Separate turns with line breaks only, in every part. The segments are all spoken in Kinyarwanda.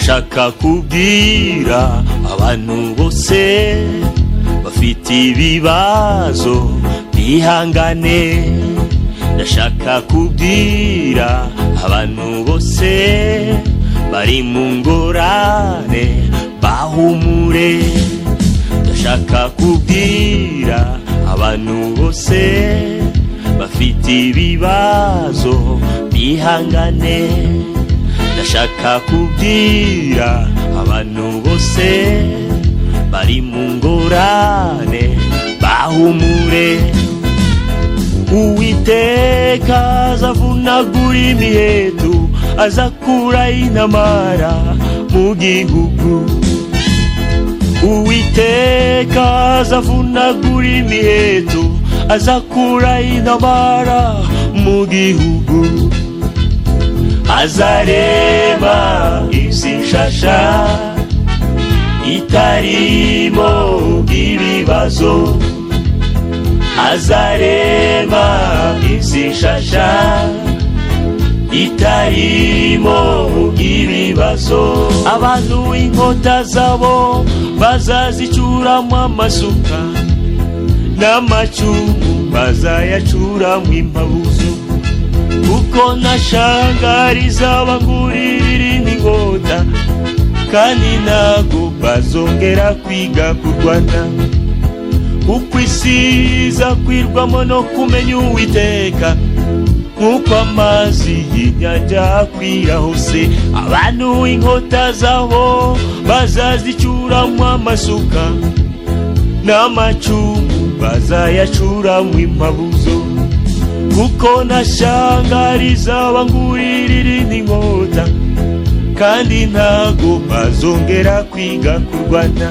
Ndashaka kubwira abantu bose bafite ibibazo bihangane. Ndashaka kubwira abantu bose bari mu ngorane bahumure. Ndashaka kubwira abantu bose bafite ibibazo bihangane. Ndashaka kubwira abantu bose bari mu ngorane bahumure. Uwiteka azavunagura imiheto, azakura intambara mu gihugu. Uwiteka azavunagura imiheto, azakura intambara mu gihugu. Azarema isi nshasha itarimo ibibazo. Azarema isi nshasha itarimo ibibazo. Abantu inkota zabo bazazicuramo amasuka, n'amacumu bazayacuramo impabuzo, kuko nta shyanga rizabangurira irindi inkota, kandi ntago bazongera kwiga kurwana, kuko isi izakwirwamo no kumenya Uwiteka nk'uko amazi y'inyanja akwira hose. Abantu inkota zabo bazazicuramo amasuka, n'amacumu bazayacuramo impabuzo, kuko nta shyanga rizabangurira irindi inkota, kandi ntago bazongera kwiga kurwana,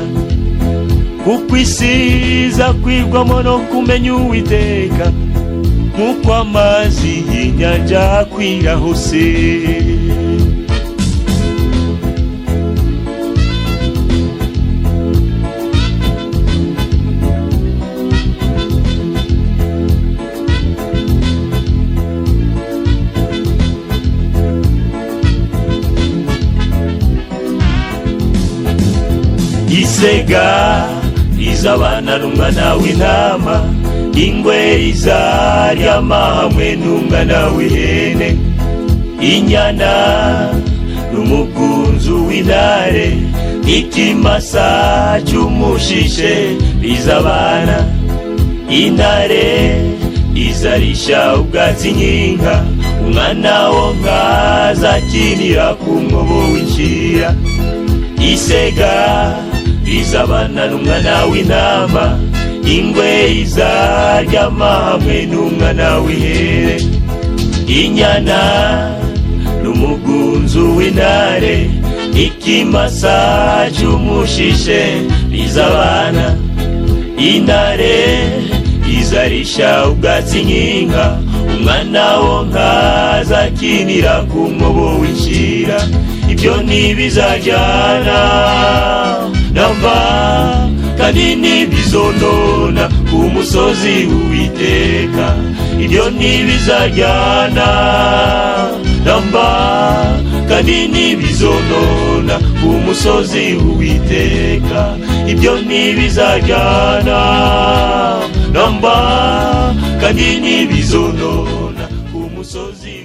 kuko isi izakwirwamo no kumenya Uwiteka nk'uko amazi y'inyanja akwira hose. Isega izabana n'umwana w'intama, ingwe izaryama hamwe n'umwana w'ihene, inyana n'umugunzu w'intare n'ikimasa cy'umushishe bizabana. Intare izarisha ubwatsi nk'inka, umwana wonka azakinira ku mwobo w'inshyira. Isega izabana n'umwana w'intama, ingwe izaryama hamwe n'umwana w'ihene, inyana n'umugunzu w'intare ikimasa cy'umushishe bizabana. Intare izarisha ubwatsi nk'inka, umwana wonka azakinira ku mwobo w'inshyira. Ibyo ntibizajyana namba, kandi ntibizonona ku musozi w'Uwiteka. Ibyo ntibizajyana namba, kandi ntibizonona ku musozi w'Uwiteka. Ibyo ntibizajyana namba, kandi ntibizonona ku musozi.